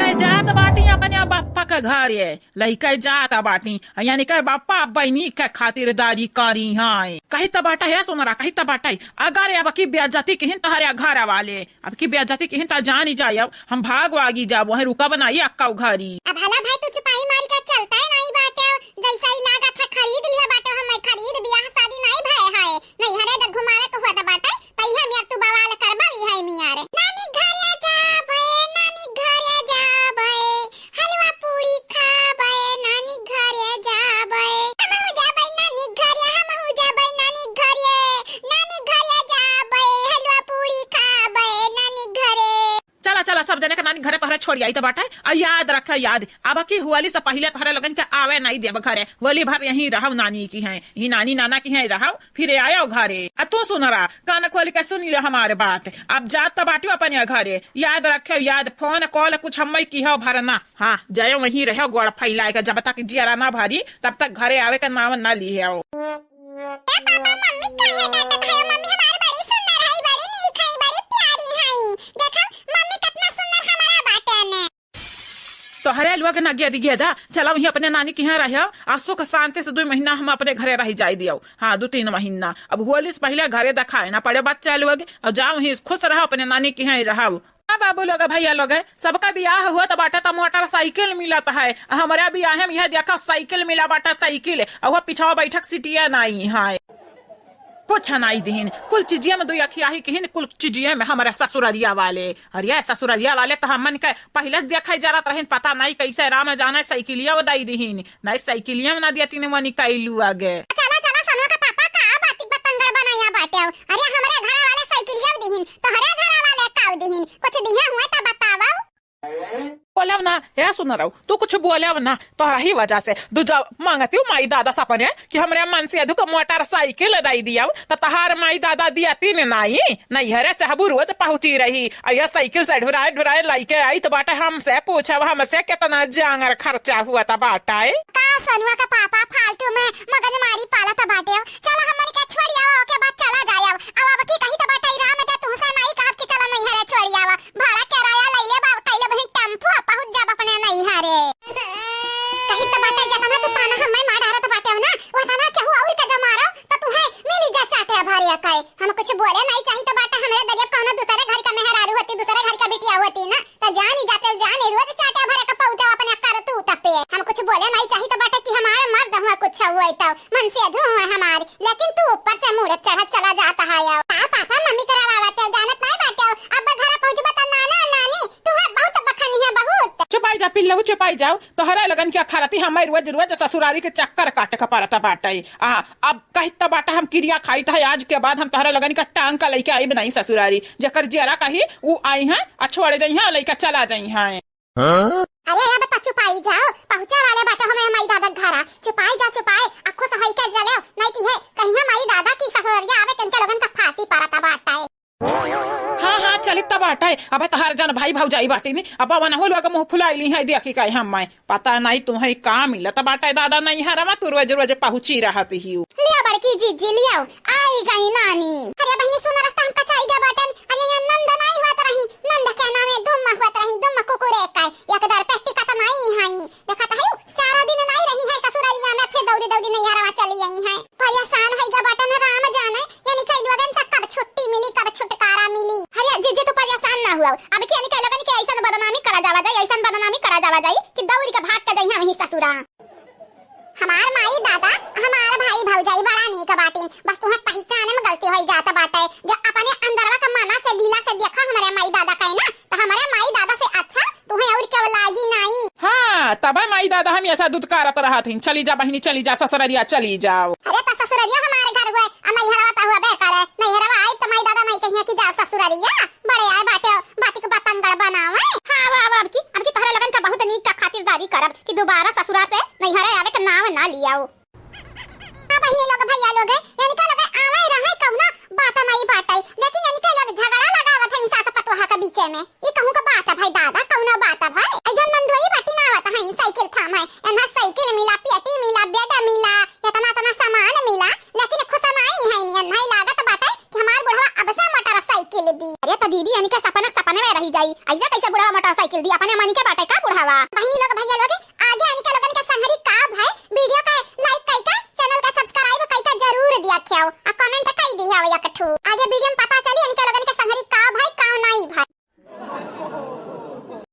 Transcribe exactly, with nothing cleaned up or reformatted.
जात बाटी अपने बापा के घरे, लइके जात बाटी, यानी के बापा बहिनी के खातिरदारी करी हैं। कही त बाटे है सुनरा, कही त बाटे, अगर अब की बेइज्जती किहिन तहरे घर वाले, अब की बेइज्जती किहिन त जानी जायब, हम भाग वागी जाब, वहीं रुकब नाई अक्का घरी। अब हला भाई तू चुपाई मारी के चलता है नाई बाटे, जैसा ही लागत है खरीद लिया बाटे, हम खरीद बियाह शादी नाई भय है, नैहरे जब घुमावे के हुआ त बाटे, तैहे मियार तू बवाल करबा, इहे मियार। नानी घरे जाबे, नानी घरे जाबे, हलवा पूरी खाबे, नानी घरे जाबे। हमहू जाबे नानी घरे, हमहू जाबे नानी घरे, नानी घरे जाबे, हलवा पूरी खाबे, नानी घरे। चला, चला, सब जने के नानी घरे तोहरे छोड़ी आई त बाटे। आ याद रखे, याद, अब की होली से पहिले तोहरे लोगन के आवे नाई देब घरे। होली भर यहीं रहव नानी किहाँ, यहीं नानी नाना किहाँ रहव, फिर आयव घरे। आ तू सुनरा, कान खोल के सुन ले हमार बात। अब जात त बाटियो अपने घरे, याद रखे, याद, फोन कॉल कुछ हम्मै किहो भरना। हाँ, जायव वहीं रहो गोड़ फैलाए के, जब तक जियरा ना भरी तब तक घरे आवे के नाव ना लिहो। ए पापा, मम्मी काहे डांटत है? मम्मी हमार बड़ी सुंदर है, बड़ी नीक है, बड़ी प्यारी है। देखो मम्मी कितना सुंदर हमारा बाटे ने। तोहरे लोग ना गेदी गेदा, चला वहीं अपने नानी किहाँ रहो, आ सुख शांति से दुइ महीना हम अपने घरे रहि जाए दियो। हाँ, दुइ तीन महीना। अब होली से पहिले घरे देखाए ना पड़े बच्चा लोग, और जाओ वहीं खुश रहो, अपने नानी किहाँ रहो। हाँ बाबू लोग, भैया लोग, सबका बियाह हुआ त बाटे त मोटरसाइकिल मिलत है, हमरा बियाहे में यह देखा साइकिल मिला बाटे, साइकिल, और वह पिछवा बैठक सीटिया नाई है। कुछ नाई दिहिन, कुल चीजिया में दुइ अखियाही किहिन, कुल चीजिया में हमरे ससुररिया वाले। अरे ससुररिया वाले त हमन के पहिले देखै जरत रहिन, पता नाई कैसे राम जाने साइकिलिया वो दई दिहिन, नाई साइकिलिया में ना दिया तीन वनी कैलू आगे। चला, चला, सनुआ का पापा का बाती बतंगड़ बनाया बाटे। अरे हमरे घरा वाले साइकिलिया दिहिन, तोहरे घरा वाले का दिहिन, कुछ दिहे हुए त बतावा। बोलब ना, ए सुन रहू, तू कुछ बोलब ना, तोहरा ही वजह से दूजा मांगती हूँ माई दादा सपने कि हमरे मन से अधुक मोटरसाइकिल दई दिया, त तहार माई दादा दिया तीन नाई, नैहरे चाहबू रोज पहुँची रही, आ यह साइकिल से ढुराए ढुराए लइके आई त बाटे हमसे पूछब, हमसे कितना जांगर खर्चा हुआ त बाटे। का सनुआ का पापा फालतू में मगजमारी पालत बाटे, चला हमनी के छोड़ी आवा, ओके बाद चला जाए। अब, अब की कही त बाटे राम दे तुहसे नाई कहब कि चला नैहरे छोड़ी आवा। भाड़ा किराया लइले बा, कइले बहिन टेम्पू, आ पहुँच जाब अपने नैहरे। कही त बाटे, जतना तू ताना हम्मे मार डारत बाटे ना, ओतना केहू और के जब मारो, त तुहे मिली जा चाटे भरे कहे। हम कुछ बोले नाई चाही त बाटे, हमरे दरिया कौनो दूसरे घर का मेहरारू होती, दूसरे घर का बिटिया होती ना, त जानी जाते, जानी रोज चाटे भरे का पहुँचा अपने करतूत पे। हम कुछ बोले नाई चाही त बाटे कि हमारे मर्द हुआ कुछ हुए तो मन से धुआं हमार, लेकिन तू ऊपर से मूड़े चढ़त चला जात है। का पापा मम्मी के रवावत है, जानत नाई बाटे। अब घरा पहुँचबा त नाना नानी तुहे बहुत बखानी है, बहुत। चुपाई जा पिल्लऊ, चुपाई जाओ। तोहरा लगन के अखारती हमें रोज रोज ससुरारी के चक्कर काटे के पड़त बाटे। आ, अब कहित बाटे हम किरिया खाइत है, आज के बाद हम तोहरा लगन के टांग का लइके आइब नहीं ससुरारी। जेकर जियरा कही उ आई हैं, आ छोड़ जइहें, लइके चला जइहें। हाँ? अरे अब त चुपाई जाओ, पहुँचे वाले बाटे हमें हमारी दादा के घरा। चुपाई जा, चुपाई, आ खुश होई के जलेओ, नहीं त इहे कहिया माई दादा की ससुररिया आवे के इनके लोगन का फांसी परत बाटे। हाँ, हाँ, चलित त बाटे। अबे तोहार जन भाई भौजाई बाटी नी, अब वनहु लोग मुँह फुलाइली हैं, देखी काहे हम्मे। पता नहीं तुम्हें का मिलत बाटे दादा नैहरवा, तू रोज रोज पहुँची रहत हियो। लिया बड़की जीजी, लियाओ, आई गई नानी। अरे बहिनी सुन, रस्ता हम कचाई गए बाटन। अरे ये नंद नाई हुआ त रही, नंद के नामे दुम्मा हुआ त रही, दुम्मा कुकुरे का। एक दार पेटी का त नाई हाई। देखत है, चारों दिन नाई रही है ससुररिया में, फिर दौड़ी दौड़ी नैहरवा चली आई है। परेशान है गा बाटन, राम जाने, यानी कई लोगन से कब छुट्टी मिली, कब छुटकारा मिली। अरे जीजी, तू परेशान ना हुआ, अब की यानी कई लोगन के ऐसन बदनामी करा जावा जाई, ऐसन बदनामी करा जावा जाई कि दौड़ी के भाग के जइहा वहीं ससुरा। हमार माई दादा, हमार भाई भौजाई बड़ा नीक बाटिन, बस तुहें पहचाने में गलती होई जात बाटे। जे अपने अंदरवा के मना से, दिला से देखा हमरे माई दादा के ना, त हमरे माई दादा से अच्छा तुहें और केहू लागी नाई। हाँ, तबे माई दादा हम ऐसा दुत्कारत रहत हिन, चली जा बहिनी, चली जा ससुररिया, चली जाओ। अरे त ससुररिया हमार घर हुए, आ नैहरवा त हुआ बेकार है, नैहरवा आई त माई दादा नहीं कहिए कि जा ससुररिया। बड़े आए बाटे, बाती के बतंगड़ बनावे। हाँ, अब, अब, अब की, अब की तोहरे लोगन का बहुत नीक का खातिरदारी करब कि दोबारा ससुरार से नैहरे आवे के नाव ना लियाओ। हाँ, बहिनी लोग, भैया लोग, इनका लोग आवे रहे कौनो बात नहीं बाटे, लेकिन इनके लोग झगड़ा लगावत है सास पतोहा के बीचे में। ई कहूँ का बात है भाई दादा, कौनो बात है भाई? ऐ जौन नंदोई बाटी ना आवत है, साइकिल थाम है, एन्हा साइकिल मिला, पेटी मिला, बेड मिला, इतना इतना सामान मिला, लेकिन खुश नहीं है, नहीं लागत बाटे कि हमार बुढ़वा अब से मोटरसाइकिल दी। अरे त दीदी, यानी के सपना सपने में रही जाई, ऐसा कैसे बुढ़ावा मोटरसाइकिल दी, अपने मनी के बाटे का बुढ़ावा? बहिनी लोग, भैया लोग, आगे अनिका लोगन के संगरी का भय, video का like कई का, channel का subscribe कई का जरूर दिया ख्याओ, आ comment कई दिया एक ठू। आगे video में पता चली